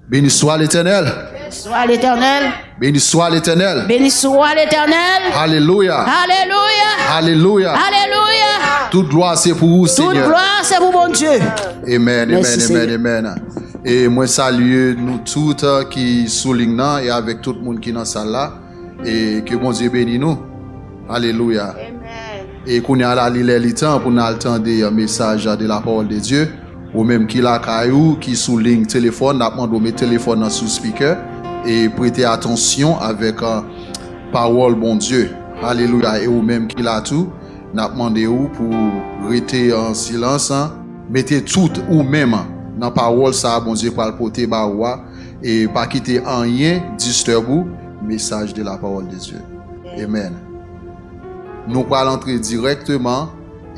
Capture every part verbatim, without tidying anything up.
Béni soit l'Éternel. Soit l'Éternel. Béni soit l'Éternel. Béni soit l'Éternel. Alléluia. Alléluia. Alléluia. Alléluia. Tout gloire c'est pour vous, Toute Seigneur. Gloire, c'est pour bon Dieu. Amen, Merci, amen, Seigneur. Amen, amen. E mwen salye nou tout uh, ki sou ligne nan e avèk tout moun ki nan sal la. E ke Bondye beni nou. Alelouya. E kounye a la, li lè li tan pou n al tande uh, mesaj de la parole de Dieu. Ou menm ki lakay ou, ki sou ligne telefòn, n ap mande w met telefòn nan sou speaker e prete atansyon avèk uh, pawòl Bondye. Alelouya. E ou menm ki la tou, n ap mande w pou rete an silans, mete tout ou menm nan pawòl sa a Bondye pral pote ba ou a, e pa kite anyen distèb ou. Mesaj de la parole de Dieu. Amen. Nou pral antre dirèkteman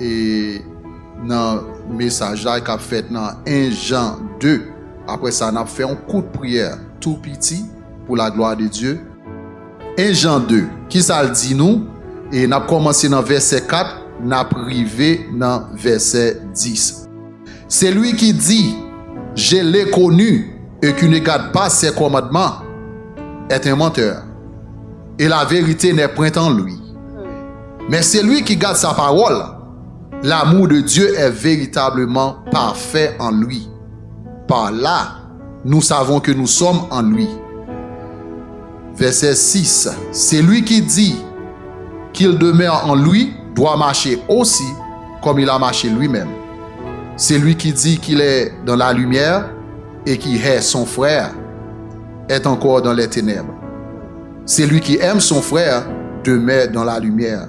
e nan mesaj la k ap fèt nan en Jan de. Apre sa, n ap fè yon kout priyè tou piti pou la glwa de Dye. En Jan de, kisa l di nou? E n ap kòmanse nan vèsè kat, n ap rive nan vèsè dis. Celui qui dit, je l'ai connu, et qui ne garde pas ses commandements, est un menteur, et la vérité n'est point en lui. Mais celui qui garde sa parole, l'amour de Dieu est véritablement parfait en lui. Par là, nous savons que nous sommes en lui. Verset six. Celui qui dit qu'il demeure en lui doit marcher aussi comme il a marché lui-même. Celui qui dit qu'il est dans la lumière et qui hait son frère est encore dans les ténèbres. Celui qui aime son frère demeure dans la lumière,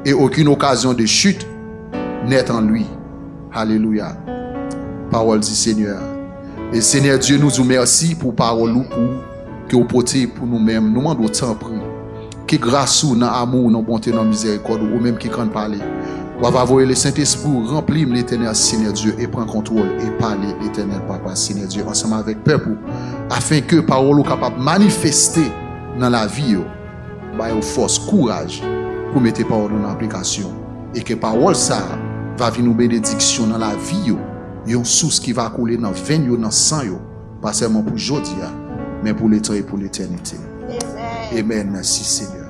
et aucune occasion de chute n'est en lui. Alelouya. Pawòl di Senyè. E Senyè Dye, nou di w mèsi pou pawòl ou pou ke w pote pou nou menm. Nou mande w tanpri ke gras ou nan amou w, nan bonte, nan mizèrikòd ou, ou menm ki konn pale. W ap voye Lesentespri w ranpli m, Letènèl Senyè Dye, e pran kontwòl e pale, Letènèl Papa Senyè Dye, ansanm avèk pèp ou, afen ke pawòl ou kapab manifeste nan lavi yo. Ba yo fòs, kouraj pou mete pawòl ou nan aplikasyon. E ke pawòl sa a va vin yon benediksyon nan lavi yo, yon sous ki va koule nan venn yo, nan san yo, pa sèlman pou jodi a, men pou letan e pou letènite. Amen. Mèsi, Senyè.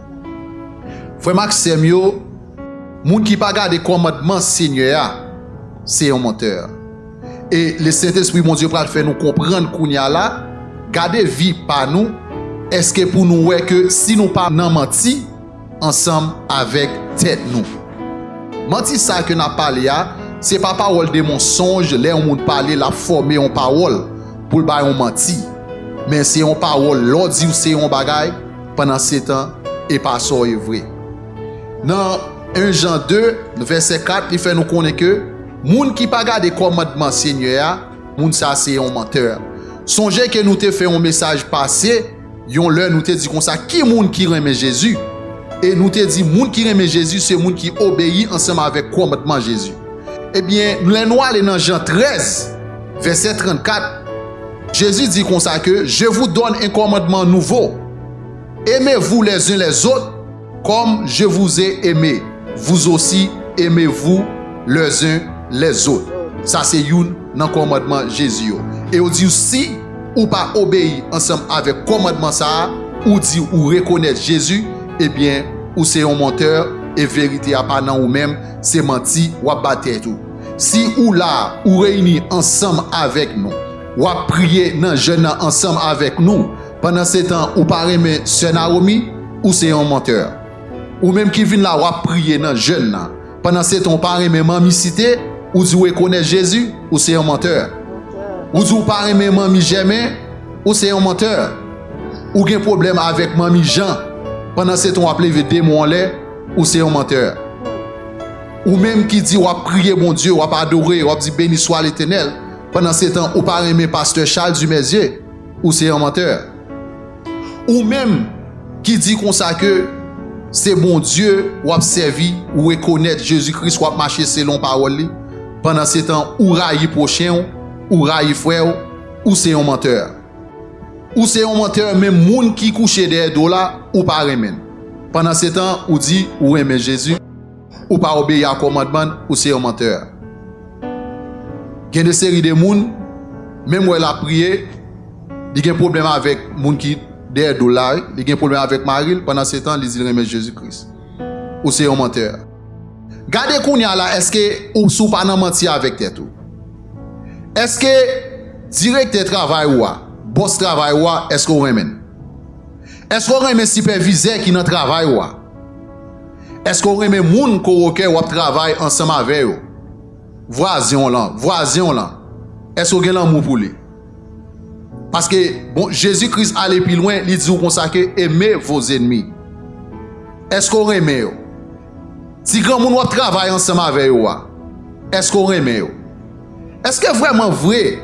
Frè m ak sè m yo, moun ki pa gade kòmandman Senyè a, se yon mantè. E Lesentespri Bondye pral fè nou konprann kounye a la, gade vi pa nou, èske pou nou wè ke si nou pa nan manti ansanm avèk tèt nou. Manti sa ke n ap pale a, se pa pawòl de mensonj, lè yon moun pale, l ap fòme yon pawòl pou l bay yon manti. Men se yon pawòl, lè w di w se yon bagay, pandan se tan, e pa sa w ye vre. Nan en Jan de, vèsè kat, li fè nou konnen ke moun ki pa gade kòmandman Senyè a, moun sa se yon mantè. Sonje ke nou te fè yon mesaj pase, yon lè nou te di konsa, ki moun ki renmen Jezi? E nou te di, moun ki renmen Jezi, se moun ki obeyi ansanm avèk kòmandman Jezi. Ebyen, lè nou ale nan Jan trèz, vèsè trannkat, Jezi di konsa ke, je vous donne un commandement nouveau. Aimez-vous les uns les autres, comme je vous ai aimé, vous aussi aimez-vous les uns les autres. Sa se youn nan kòmandman Jezi yo. E yo di w, si ou pa obeyi ansanm avèk kòmandman sa a, ou di ou rekonèt Jezi, ebyen, ou se yon mantè, e verite a pa nan ou menm, se manti w ap ba tèt ou. Si ou la, ou reyini ansanm avèk nou, w ap priye nan jèn nan ansanm avèk nou, pandan se tan ou pa renmen sè Nawomi, ou se yon mantè. Ou menm ki vin la, w ap priye nan jèn nan, pandan se tan ou pa renmen manmi Site, ou di w rekonèt Jezi, ou se yon mantè. Ou di w pa renmen manmi Jèmen, ou se yon mantè. Ou gen pwoblèm avèk manmi Jan, pandan se tan w ap leve demon anlè, ou se yon mantè. Ou menm ki di w ap priye Bondye, w ap adore, w ap di, beni swa Letènèl, pandan se tan ou pa renmen pastè Charles Dumerzier, ou se yon mantè. Ou menm ki di konsa ke se Bondye w ap sèvi, ou rekonèt Jezi Kris, w ap mache selon pawòl li, pandan se tan ou rayi pwochen w, ou rayi frè w, ou se yon mantè. Ou se yon mantè, menm moun ki kouche dèyè do w la, ou pa renmen l. Pandan se tan, ou di ou renmen Jezi, ou pa obeyi a kòmandman l, ou se yon mantè. Gen de seri de moun, menm wè l ap priye, Li gen pwoblèm avèk moun ki dèyè do l la, wi. Li gen pwoblèm avèk mari l, pandan se tan, li di l renmen Jezi Kris. Ou se yon mantè. Gade kounye a la, èske ou, si w pa nan manti avèk tèt ou? Èske direktè travay ou a, bòs travay ou a, èske w renmen l? Èske w renmen sipèvizè ki nan travay ou a? Èske w renmen moun kowokè w ap travay ansanm avè yo? Vwazen w lan, vwazen w lan. Èske w gen lanmou pou li? Paske, bon, Jezi Kris ale pi lwen, li di w konsa ke, aimez vos ennemis. Èske w renmen yo? Ti granmoun w ap travay ansanm avè yo a, èske w renmen yo? Èske vrèman vre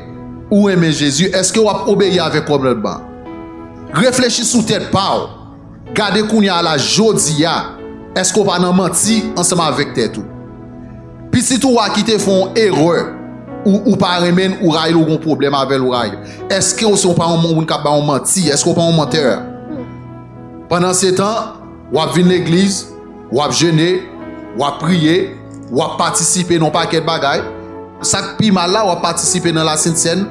ou renmen Jezi? Èske w ap obeyi avèk kòmandman? Reflechi sou tèt pa w. Gade kounye a la, jodi a, èske w pa nan manti ansanm avèk tèt ou? Pitit ou a ki te fè yon erè, ou, ou pa renmen l, ou rayi l, ou gen pwoblèm avè l, ou rayi l. Èske w se yon pa yon moun k ap bay yon manti? Èske w pa yon mantè? Pandan se tan, w ap vin legliz, w ap jene, w ap priye, w ap patisipe nan yon pakèt bagay. Sa k pi mal la, w ap patisipe nan lasent sèn.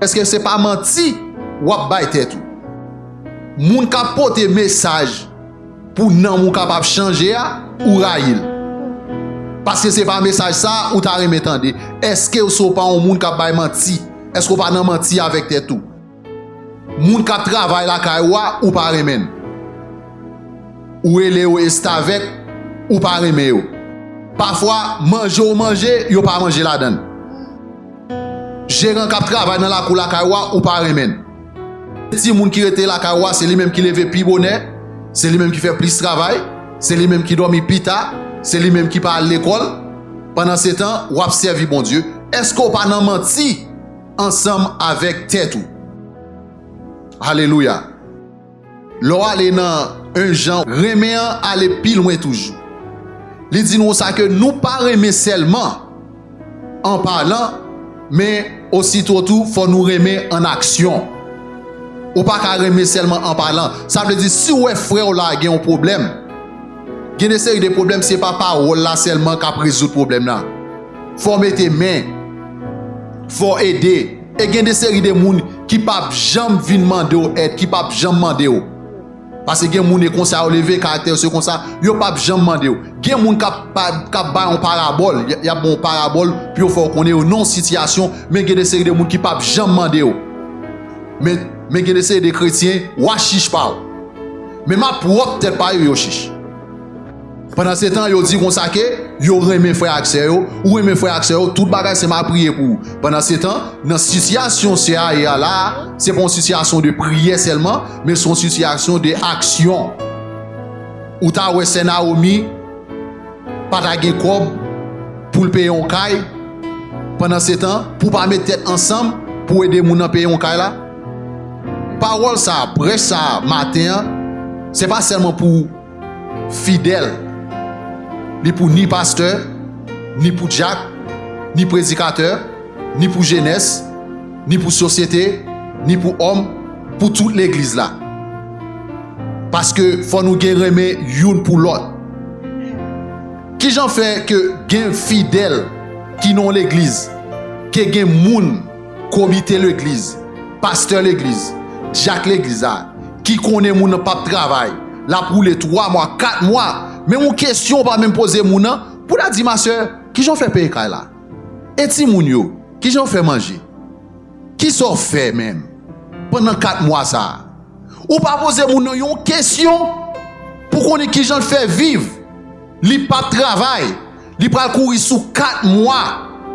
Èske se pa manti w ap bay tèt ou? Moun k ap pote mesaj pou nanm ou kapab chanje a, ou rayi l. Paske se pa mesaj sa a ou ta renmen tande. Èske w se w pa yon moun k ap bay manti? Èske w pa nan manti avèk tèt ou? Moun k ap travay lakay ou a, ou pa renmen l. Ou rele yo estavèk, ou pa renmen yo. Pafwa, manje w manje, yo pa manje ladan l. Jeran k ap travay nan lakou lakay ou a, ou pa renmen l. Timoun ki rete lakay ou a, se li menm ki leve pi bonè, se li menm ki fè plis travay, se li menm ki dòmi pi ta, se li menm ki pa al lekòl. Pandan se tan, w ap sèvi Bondye. Èske w pa nan manti ansanm avèk tèt ou? Alelouya! Lè w ale nan en Jan, renmen an ale pi lwen toujou. Li di nou sa ke nou pa renmen sèlman an palan, men ositotou fò nou renmen an aksyon. Ou pa ka renmen sèlman an palan. Sa vle di, si w wè frè w la gen yon pwoblèm, gen de seri de pwoblèm, se pa pawòl la sèlman k ap rezoud pwoblèm la. Fò w mete men, fò w ede. E gen de seri de moun ki p ap janm vin mande w èd, ki p ap janm mande w. Paske gen moun e konsa yo leve, karaktè yo se konsa, yo p ap janm mande w. Gen moun k ap pa, k ap bay yon parabòl, y, y ap bay yon parabòl pou yo fè w konnen yo nan yon sitiyasyon, men gen de seri de moun ki p ap janm mande w. Men, men gen de seri de kretyen, w a chich pa w. Men m ap pwòp tèt pa yo, yo chich. Pandan se tan, yo di konsa ke yo renmen frè ak sè yo, ou renmen frè ak sè yo, tout bagay se m a priye pou ou. Pandan se tan, nan sitiyasyon sè a ye a la a, se pa yon sitiyasyon de priyè sèlman, men se yon sitiyasyon de aksyon. Ou ta wè sè Nawomi pa ta gen kòb pou l peye yon kay, pandan se tan, pou w pa met tèt ansanm pou w ede moun nan peye yon kay la? Pawòl sa a, prèch sa a, maten an, se pa sèlman pou fidèl. Li pou ni pastè, ni pou dyak, ni predikatè, ni pou jenès, ni pou sosyete, ni pou òm, pou tout legliz la. Paske fò nou gen renmen youn pou lòt. Kijan fè ke gen fidèl ki nan yon legliz, ke gen moun komite legliz, pastè legliz, dyak legliz la, ki konnen moun nan p ap travay, l ap woule twa mwa, kat mwa, menm yon kesyon w pa menm poze moun nan, pou l a di, ma sè, kijan w fè peye kay la? E timoun yo, kijan w fè manje? Kisa w fè menm pandan kat mwa sa a? Ou pa poze moun nan yon kesyon pou konnen kijan l fè viv. Li p ap travay. Li pral kouri sou kat mwa.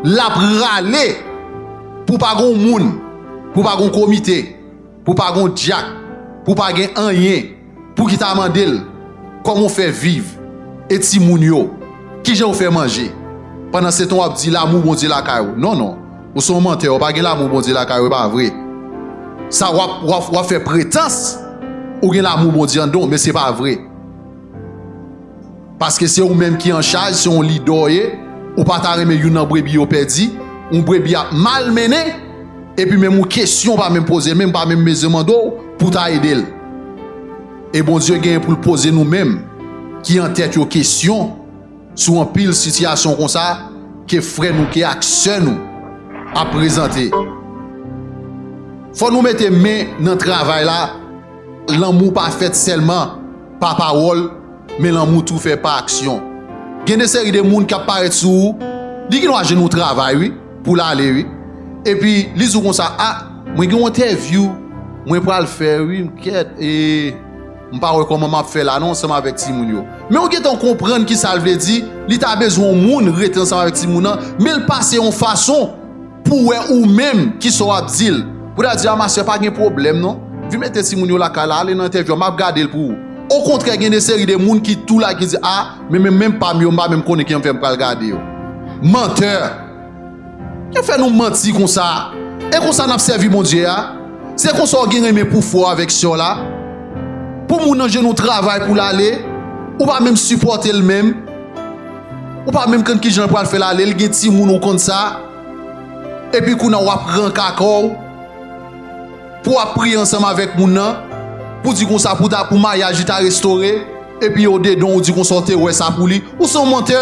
L ap rale pou pa gen yon moun, pou pa gen yon komite, pou pa gen yon dyak, pou pa gen anyen, pou ki ta mande l kòman w fè viv e timoun yo, kijan w fè manje. Pandan se tan w ap di lanmou Bondye lakay ou. Non, non. Ou se yon mantè, ou pa gen lanmou Bondye lakay ou, e pa vre. Sa w ap, w ap, w ap fè pretans ou gen lanmou Bondye anndan w, men se pa vre. Paske se ou menm ki an chaj, se yon lidè w ye, ou pa ta renmen youn nan brebi yo pèdi, yon brebi ap malmennen, epi menm yon kesyon w pa menm poze l, menm pa menm bezwen mande w pou w ta ede l. E Bondye genyen pou l poze nou menm ki an tèt yo kesyon sou anpil sitiyasyon konsa ke frè nou, ke ak sè nou ap prezante. Fò nou mete men nan travay la. Lanmou pa fèt sèlman pa pawòl, men lanmou tou fèt pa aksyon. Gen de seri de moun k ap parèt sou ou, li gen dwa jwenn yon travay, wi, pou l ale, wi. Epi, li di w konsa, a, mwen gen yon entèvyou mwen pral fè, wi, m kèt, e, m pa wè kòman m ap fè la non, ansanm avèk timoun yo. Men w gentan konprann ki sa l vle di, li ta bezwen yon moun rete ansanm avèk timoun nan, men l pase yon fason pou w wè ou menm ki sa w ap di l. Pou ta di, a, masè, pa gen pwoblèm non. Vin mete timoun yo lakay la, ale nan entèvyou a, m ap gade l pou ou. Okontrè, gen de seri de moun ki tou la ki di, a, men menm, menm pa m yo, m pa menm konnen kijan m fè m pral gade yo. Mantè. Kijan fè nou manti konsa? E konsa n ap sèvi Bondye a? Se konsa w gen renmen pou frè w avèk sè w la? Pou moun nan jwenn yon travay pou l ale, ou pa menm sipòte l menm. Ou pa menm konn kijan l pral fè l ale, l gen timoun, ou konn sa. Epi kounye a w ap pran kaka w pou w ap priye ansanm avèk moun nan, pou di konsa pou ta, pou maryaj li ta restore, epi yo dedan w, ou di konsa w te wè sa pou li. Ou se yon mantè.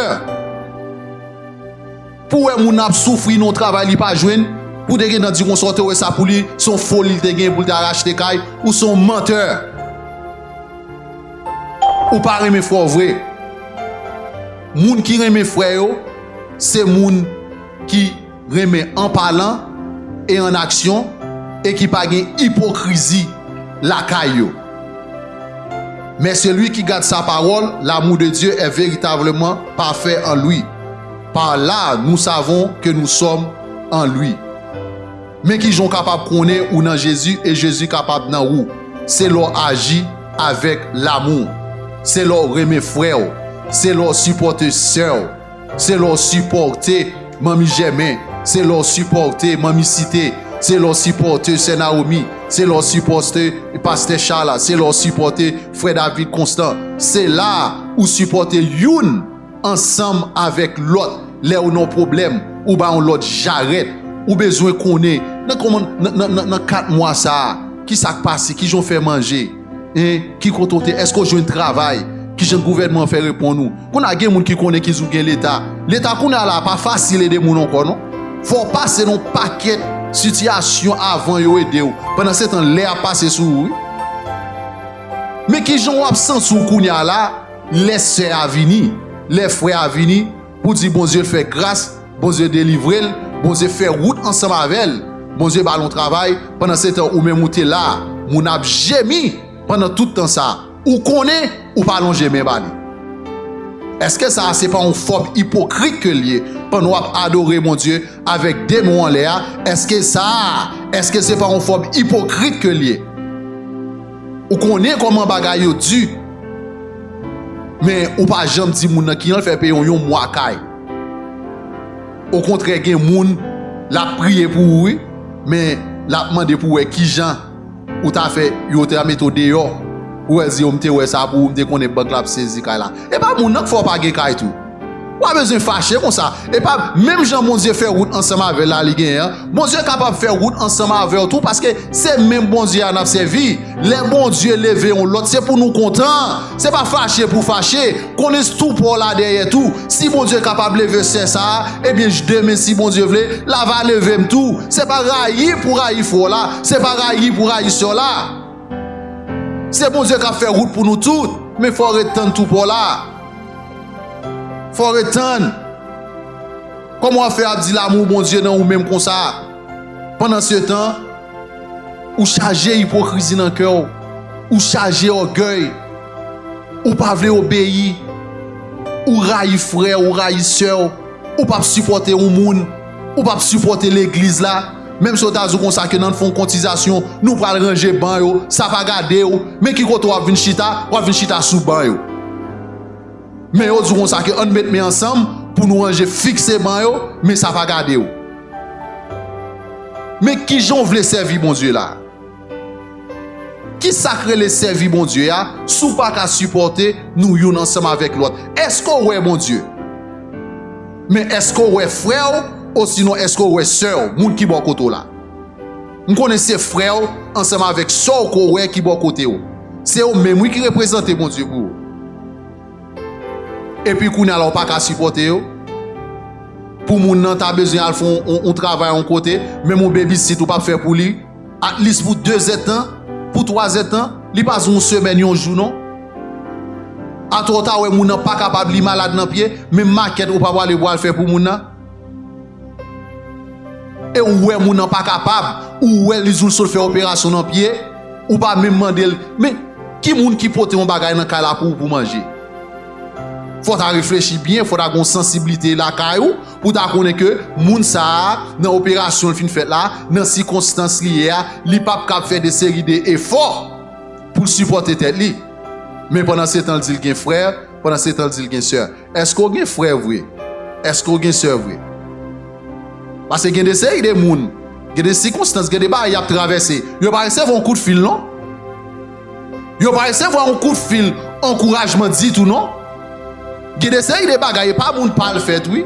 Pou wè moun nan ap soufri nan yon travay li pa jwenn, pou te gentan di konsa w te wè sa pou li, se yon foli li te gen pou l ta rachte kay, ou se yon mantè. Ou pa renmen frè w vre. Moun ki renmen frè yo, se moun ki renmen an palan e an aksyon, e ki pa gen ipokrizi lakay yo. Mais celui qui garde sa parole, l'amour de Dieu est véritablement parfait en lui. Par là, nous savons que nous sommes en lui. Men kijan w kapab konnen ou nan Jezi e Jezi kapab nan ou? Se lè w aji avèk lamou. Se lè w renmen frè w. Se lè w sipòte sè w. Se lè w sipòte Manmi Jèmen. Se lè w sipòte Manmi Site. Se lè w sipòte Sè Nawomi. Se lè w sipòte Pastè Chala. Se lè w sipòte Frè David Constant. Se la ou sipòte youn ansanm avèk lòt. Lè ou nan pwoblèm, ou ba yon lòt jarèt. Ou bezwen konnen, nan kòman, nan, nan, nan, nan kat mwa sa a, ki sa k pase, kijan w fè manje? Hein? Ki kote w te? Èske w jwenn travay? Kijan gouvènman an fè reponn ou? Kounye a gen moun ki konnen ki di w gen leta. Leta kounye a la pa fasil ede moun ankò non. Fò w pase nan yon pakèt sitiyasyon avan yo ede w. Pandan se tan, lè ap pase sou ou, wi. Men kijan w ap santi w kounye a la, lè sè a vini, lè frè a vini, pou di Bondye fè gras, Bondye delivre l, Bondye fè wout ansanm avè l, Bondye ba l yon travay, pandan se tan ou menm ou te la, moun ap jemi pandan tout tan sa, ou konnen ou pa lonje men ba li. Èske sa a se pa yon fòm ipokrit ke l ye, pandan w ap adore Bondye avèk de men w anlè a? Èske sa a, èske se pa yon fòm ipokrit ke l ye? Ou konnen kòman bagay yo di, men ou pa janm di moun nan kijan l fè peye w yon mwa kay. Okontrè, gen moun, l ap priye pou ou, wi, men l ap mande pou wè kijan ou ta fè, yo ta mete w deyò. Ou wè l di, yo, m te wè sa pou ou, m te konnen bank la ap sezi kay la. E pa moun nan k fè w pa gen kay tou. Ou pa bezwen fache konsa. E pa menm jan Bondye fè wout ansanm avè l la li genyen an, Bondye kapab fè wout ansanm avè w tou, paske se menm Bondye a n ap sèvi. Lè Bondye leve yon lòt, se pou nou kontan. Se pa fache pou fache. Konnen tou pa w la dèyè tou. Si Bondye kapab leve sè sa a, ebyen, demen, si Bondye vle, l a va leve m tou. Se pa rayi pou rayi frè w la. Se pa rayi pou rayi sè w la. Se Bondye k ap fè wout pou nou tout. Men fò w ret tann tou pa w la. Fò w ret tann. Kòman w ap fè ap di lamou Bondye nan ou menm konsa? Pandan se tan, ou chaje ipokrizi nan kè w. Ou chaje ògèy. Ou pa vle obeyi. Ou rayi frè w, ou rayi sè w. Ou p ap sipòte yon moun. Ou p ap sipòte legliz la. Menm si yo ta di w konsa ke nan fon kotizasyon, nou pral ranje ban yo, sa pa gade w. Men ki kote w ap vin chita? W ap vin chita sou ban yo. Men yo di w konsa ke ann met men ansanm pou nou ranje fikse ban yo, men sa pa gade w. Men kijan w vle sèvi Bondye la? Ki sa k rele sèvi Bondye a, si w pa ka sipòte nou youn ansanm avèk lòt? Èske w wè Bondye? Men èske w wè frè w, osinon èske w wè sè w, moun ki bò kote w la? M konnen se frè w ansanm avèk sè w ke w wè ki bò kote w. Se yo menm, wi, ki reprezante Bondye pou ou. Epi kounye a la, w pa ka sipòte yo. Pou moun nan ta bezwen al fè yon, yon, yon travay yon kote, menm yon babysit ou p ap fè pou li. At least pou de zèdtan, pou twa zèdtan, li pa yon semèn, yon jou non. Atò w ta wè moun nan pa kapab, li malad nan pye, menm makèt ou pa prale pou al fè pou moun nan. E ou wè moun nan pa kapab, ou wè li di w l sot fè operasyon nan pye, ou pa menm mande l, men ki moun ki pote yon bagay nan kay la pou ou pou manje? Fò w ta reflechi byen, fò w ta gen yon sansiblite lakay ou, pou w ta konnen ke moun sa a, nan operasyon l fin fèt la, nan sikonstans li ye a, li p ap kab fè de seri de efò pou l sipòte tèt li. Men pandansetan l di l gen frè, pandansetan l di l gen sè. Èske w gen frè vre? Èske w gen sè vre? Paske gen de seri de moun, gen de sikonstans, gen de bagay y ap travèse. Yo pa resevwa yon kout fil non. Yo pa resevwa yon kout fil ankourajman ditou non. Gen de seri de bagay, e pa moun pa l fèt wi.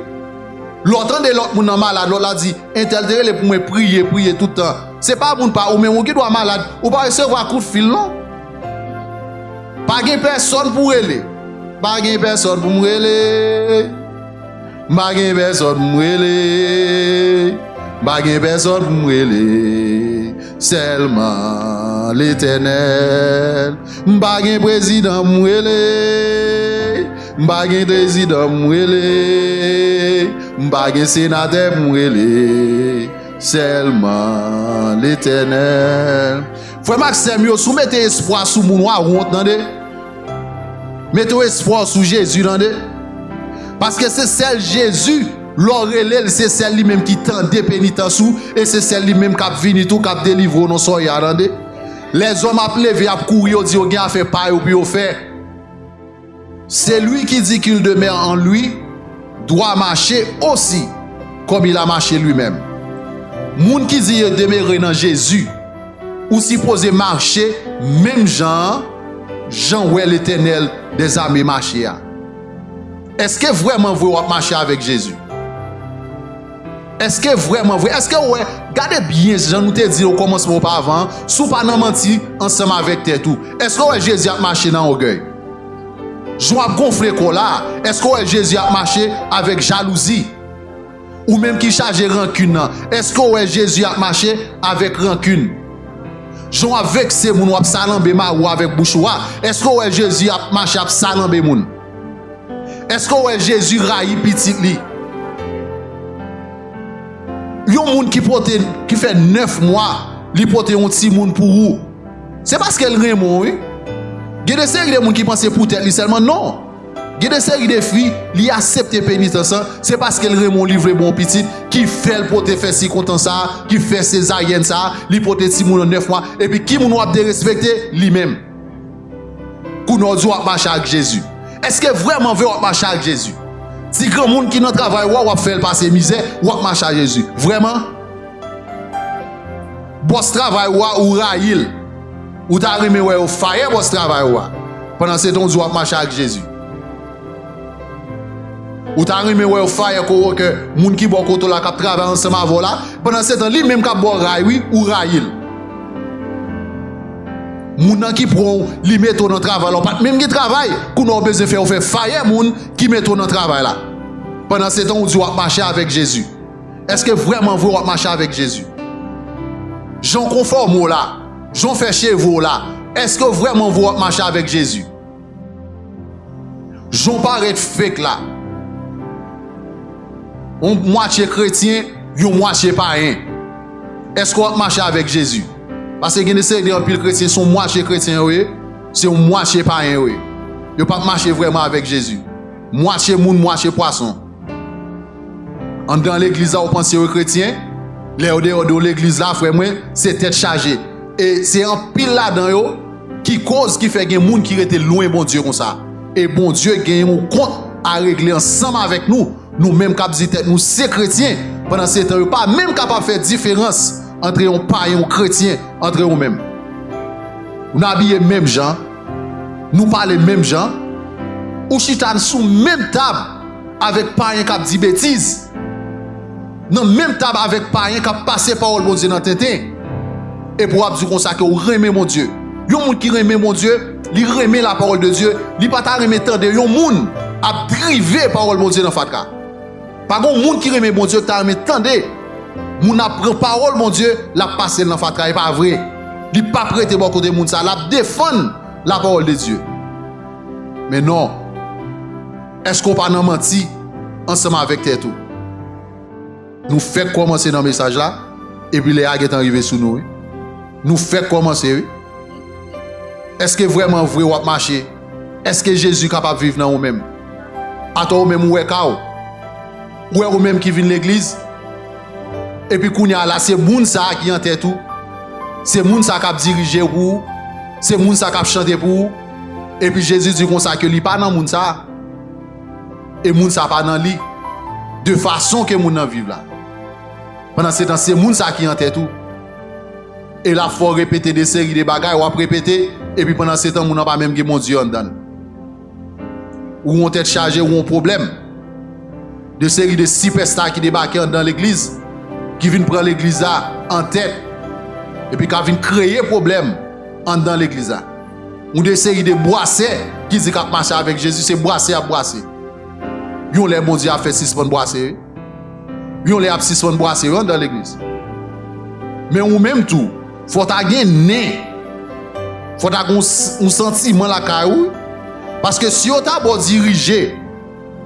Lè w tande lòt moun nan malad, lòt la di, entèl te rele pou mwen, priye, priye tout tan. Se pa moun pa, ou menm ou gen dwa malad, ou pa resevwa kout fil non. Pa gen pèsòn pou rele. Pa gen pèsòn pou m rele. M pa gen pèsòn pou m rele. M pa gen pèsòn pou m rele. Sèlman Letènèl. M pa gen prezidan pou m rele. M pa gen prezidan pou m rele. M pa gen senatè pou m rele. Sèlman Letènèl. Frè m ak sè m yo, si w mete espwa sou moun, w a wont, tande. Mete w espwa w sou Jezi, tande. Paske se sèl Jezi, lè w rele l, se sèl li menm ki tande penitans ou, e se sèl li menm k ap vini tou, k ap delivre w nan sa w ye a, tande. Lèzòm ap leve, ap kouri, yo di yo gen afè pa yo pou yo fè. Celui qui dit qu'il demeure en lui doit marcher aussi comme il a marché lui-même. Moun ki di yo demere nan Jezi, ou sipoze mache menm jan an, jan w wè Letènèl dèzame mache a. Èske vrèman vre w ap mache avèk Jezi? Èske vrèman vre? Èske w wè, gade byen jan nou te di l okòmansman opavan an, si w pa nan manti ansanm avèk tèt ou, èske w wè Jezi ap mache nan ògèy? Jan w ap gonfle kò w la, èske w wè Jezi ap mache avèk jalouzi? Ou menm ki chaje rankin nan, èske w wè Jezi ap mache avèk rankin? Jan w ap vekse moun, w ap salanbe mari w avèk bouch ou a, èske w wè Jezi ap mache ap salanbe moun? Èske w wè Jezi rayi pitit li? Yon moun ki pote, ki fè nèf mwa, li pote yon timoun pou ou. Se paske l renmen w, wi. Gen de seri de moun ki panse pou tèt li sèlman, non. Gen de seri de fi, li aksepte penitans lan, se paske l renmen w, li vle ba w pitit, ki fè l pote fè sikontans sa a, ki fè sezaryèn sa a, li pote timoun an nèf mwa, epi ki moun w ap derespekte? Li menm. Kounye a w di w ap mache ak Jezi. Èske vrèman vre w ap mache ak Jezi? Ti granmoun ki nan travay ou a, w ap fè l pase mizè, w ap mache ak Jezi. Vrèman? Bòs travay ou a, ou rayi l. Ou ta renmen wè yo fire bòs travay ou a. Pandansetan, w di w ap mache ak Jezi. Ou ta renmen wè yo fire coworker, moun ki bò kote w la, k ap travay ansanm avè w la. Pandansetan, li menm k ap ba w ray, wi, ou rayi l. Moun nan ki pran w, li mete w nan travay la, w pa t menm gen travay. Kounye a w bezwen fè yo fè fire moun ki mete w nan travay la. Pandansetan, ou di w ap mache avèk Jezi. Èske vrèman vre w ap mache avèk Jezi? Jan w konfòme w la, jan w fè cheve w la, èske vrèman vre w ap mache avèk Jezi? Jan w parèt fake la, yon mwatye kretyen, yon mwatye payen, èske w ap mache avèk Jezi? Paske gen de seri de anpil kretyen, se yon mwatye kretyen yo ye, se yon mwatye payen yo ye. Yo p ap mache vrèman avèk Jezi. Mwatye moun, mwatye pwason. Anndan legliz la, ou panse yo kretyen? Lè yo deyò de legliz la, frè mwen, se tèt chaje. E se anpil ladan yo ki koz ki fè gen moun ki rete lwen Bondye konsa. E Bondye gen yon kont a regle ansanm avèk nou. Nou menm k ap di tèt nou se kretyen, pandansetan yo pa menm kapab fè diferans ant yon payen, yon kretyen, ant yo menm. Nou abiye menm jan, nou pale menm jan, ou chita sou menm tab avèk payen k ap di betiz, nan menm tab avèk payen k ap pase pawòl Bondye nan tenten, epi w ap di konsa ke w renmen Bondye. Yon moun ki renmen Bondye, li renmen lapawòl de Dye, li pa ta renmen tande yon moun ap drive pawòl Bondye nan fatra. Pa gen yon moun ki renmen Bondye ki ta renmen tande Moun ap pran pawòl Bondye, l ap pase l nan fatra, e pa vre. Li p ap rete bò kote moun sa, l ap defann lapawòl de Dye. Men non, èske w pa nan manti ansanm avèk tèt ou? Nou fèk kòmanse nan mesaj la, epi lè a gentan rive sou nou, wi. Nou fèk kòmanse, wi. Èske vrèman vre w ap mache? Èske Jezi kapab viv nan ou menm? Atò ou menm ou wè ka w? Ou wè ou menm ki vin legliz? Epi kounye a la, se moun sa a ki an tèt ou. Se moun sa a k ap dirije w pou ou. Se moun sa a k ap chante pou ou. Epi Jezi di konsa ke li pa nan moun sa a. E moun sa a pa nan li. De fason ke moun nan viv la. Pandan se tan, se moun sa a ki an tèt ou. E l ap fè w repete de seri de bagay, w ap repete, epi pandan se tan, moun nan pa menm gen Bondye anndan l. Ou yon tèt chaje, ou yon pwoblèm. De seri de sipèsta ki debake anndan legliz, ki vin pran legliz la an tèt, epi k ap vin kreye pwoblèm anndan legliz la. Ou de seri de bwasè ki di k ap mache avèk Jezi, se bwase y ap bwase. Yon lè Bondye ap fè sispann bwase, wi. Yon lè y ap sispann bwase yo anndan legliz. Men ou menm tou, fò w ta gen nen. Fò w ta gen yon s-, yon santiman lakay ou. Paske si yo ta ba w dirije,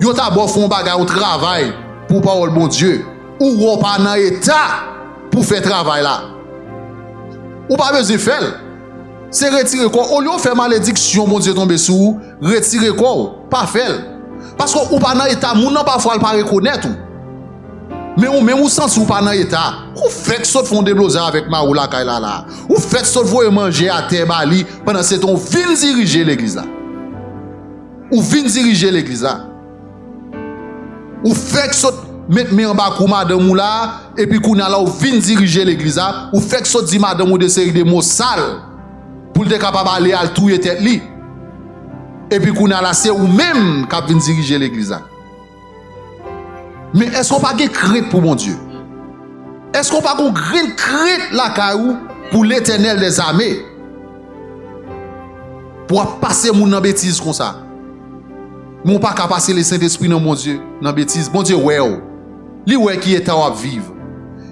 yo ta ba w fè yon bagay, yon travay pou pawòl Bondye, ou wè w pa nan eta pou fè travay la. Ou pa bezwen fè l. Se retire kò w. Olye w fè malediksyon Bondye tonbe sou ou, retire kò w. Pa fè l. Paske ou pa nan eta, moun nan pafwa l pa rekonèt ou. Men ou menm ou santi ou pa nan eta. Ou fèk sot fè yon deblozay avèk mari w lakay la la. Ou fèk sot voye manje atè ba li, pandan se tan ou vin dirije legliz la. Ou vin dirije legliz la. Ou fèk sot met men anba kou madanm ou la, epi kounye a la ou vin dirije legliz la, ou fèk sot di madanm ou de seri de mo sal pou l te kapab ale al touye tèt li. Epi kounye a la se ou menm k ap vin dirije legliz la. Men èske w pa gen krent pou Bondye? Èske w pa gen yon grenn krent lakay ou pou Letènèl dèzame? Pou w ap pase moun nan betiz konsa. Men w pa ka pase Lesentespri nan Bondye, nan betiz. Bondye wè w. Li wè ki eta w ap viv.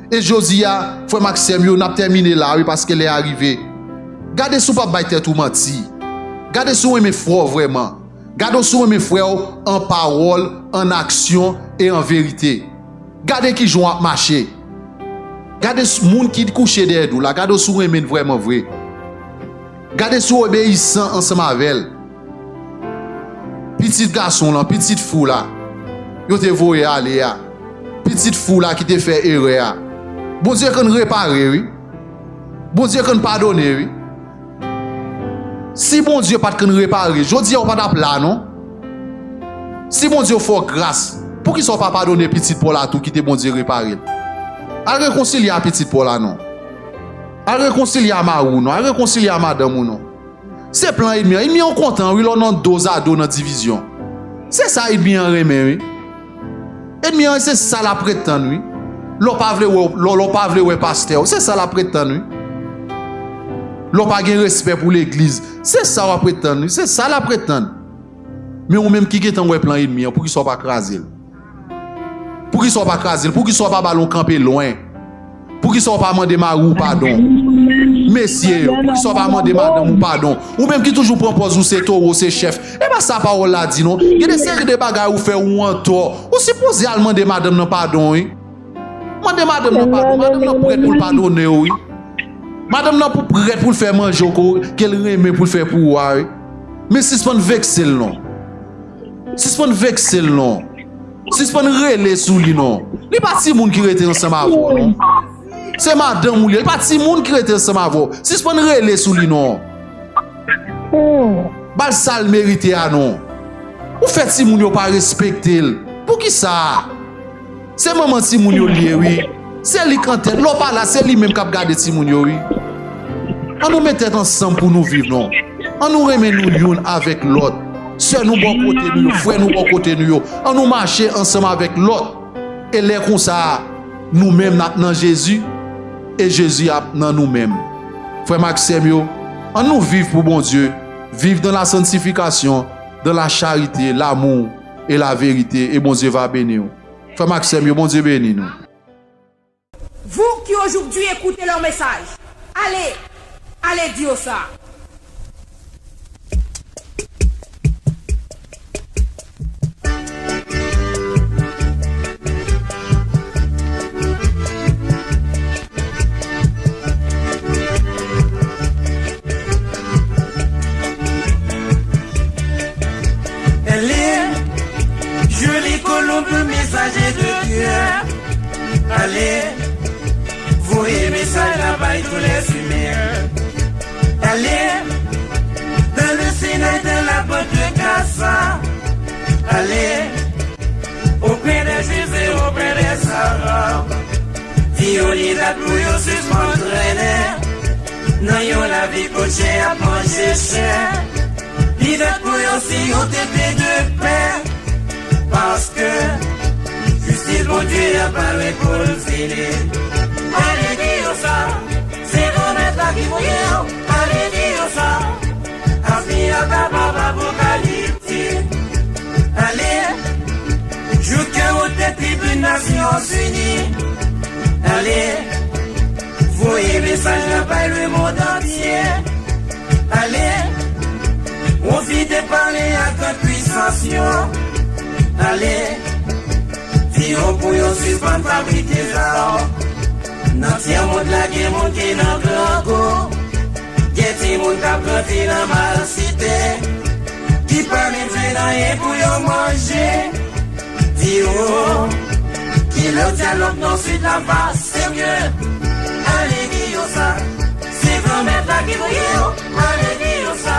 E jodi a, frè m ak sè m yo, n ap tèmine la, wi, paske lè a rive. Gade si w p ap bay tèt ou manti. Gade si w renmen frè w vrèman. Gade si w renmen frè w an pawòl, an aksyon e an verite. Gade kijan w ap mache. Gade s-, moun ki kouche dèyè do w la, gade si w renmen l vrèman vre. Gade si w obeyisan ansanm avè l. Pitit gason w lan, pitit fi w la, yo te voye ale a. Pitit fi w la ki te fè erè a. Bondye konn repare, wi. Bondye konn padone, wi. Si Bondye pa t konn repare, jodi a w pa t ap la, non. Si Bondye fè w gras, poukisa w pa padone pitit pa w la tou, kite Bondye repare l? Al rekonsilye a pitit pa w la, non. Al rekonsilye a mari w, non. Al rekonsilye a madanm ou, non. Se plan ènmi an. Ènmi an kontan, wi, lè w nan dozado, nan divizyon. Se sa ènmi an renmen, wi. Ènmi an, se sa l ap ret tann, wi. Lè w pa vle wè, lè, lè w pa vle wè pastè w, se sa l ap ret tann, wi. Lè w pa gen respè pou legliz, se sa w ap ret tann, wi. Se sa l ap ret tann. Men ou menm ki gentan wè plan ènmi an, poukisa w pa kraze l? Poukisa w pa kraze l? Poukisa w pa ba l yon kanpe lwen? Poukisa w pa mande mari w padon? Mesye yo, poukisa w pa mande madanm ou padon? Ou menm ki toujou pran pòz ou se towo, se chèf. E pa sa pawòl la di non. Gen de seri de bagay ou fè ou antò. Ou sipoze al mande madanm nan padon, wi. Mande madanm nan padon. Madanm nan prèt pou l padone w, wi. Madanm nan pou prèt pou l fè manje w ko-, ke l renmen pou l fè pou ou a, wi. Men sispann vekse l non. Sispann vekse l non. Sispann rele sou li non. Li pa timoun ki rete ansanm avè w non. Se madanm ou li ye. Li pa timoun ki rete ansanm avè w. Sispann rele sou li non. Ba l sa l merite a non. Ou fè timoun yo pa respekte l. Poukisa? Se manman timoun yo li ye, wi. Se li k an tèt. Lè w pa la, se li menm k ap gade timoun yo, wi. An nou met tèt ansanm pou nou viv, non. An nou renmen nou youn avèk lòt. Sè nou bò kote nou yo, frè nou bò kote nou yo. An nou mache ansanm avèk lòt. E lè konsa, nou menm n ap nan Jezi, e Jezi ap nan nou menm. Frè m ak sè m yo, an nou viv pou Bondye, viv dans la sanctification, dans la charité, l'amour et la vérité, et Bondye va béni w. Frè m ak sè m yo, Bondye beni nou. Vous qui aujourd'hui écoutez leur message, allez, allez dire ça. Allez, jolie colombe, messager de Dieu. Allez, voyez message là-bas tous les humains. Allez, dans le Sinaï, dans la bande de Gaza. Allez, auprès des Juifs et auprès des Arabes. Di yo li dat pou yo sispann trennen nan yon lavi kot chen ap manje chen. Li dat pou yo si yon tete de pè. Paske jistis Bondye a pa lwen pou l fini. Ale di yo sa, se Granmèt la ki voye yo. Ale di yo sa, Afi a kapab Apokaliptik. Ale, jouk ke ou te tribin Nasyonzini. Ale, voye mesaj la bay lemonn antye. Ale, pwofite pale ak gran pwisans yo. Ale, di yo pou yo sispann fabrike zam. Nan tyè mond la gen moun ki nan grangou. Gen timoun k ap grandi nan malsite, ki pa menm jwenn anyen pou yo manje. Di yo, kilè dyalòg nan Sid la va serye. Ale di yo sa, se Granmèt la ki voye yo. Ale di yo sa.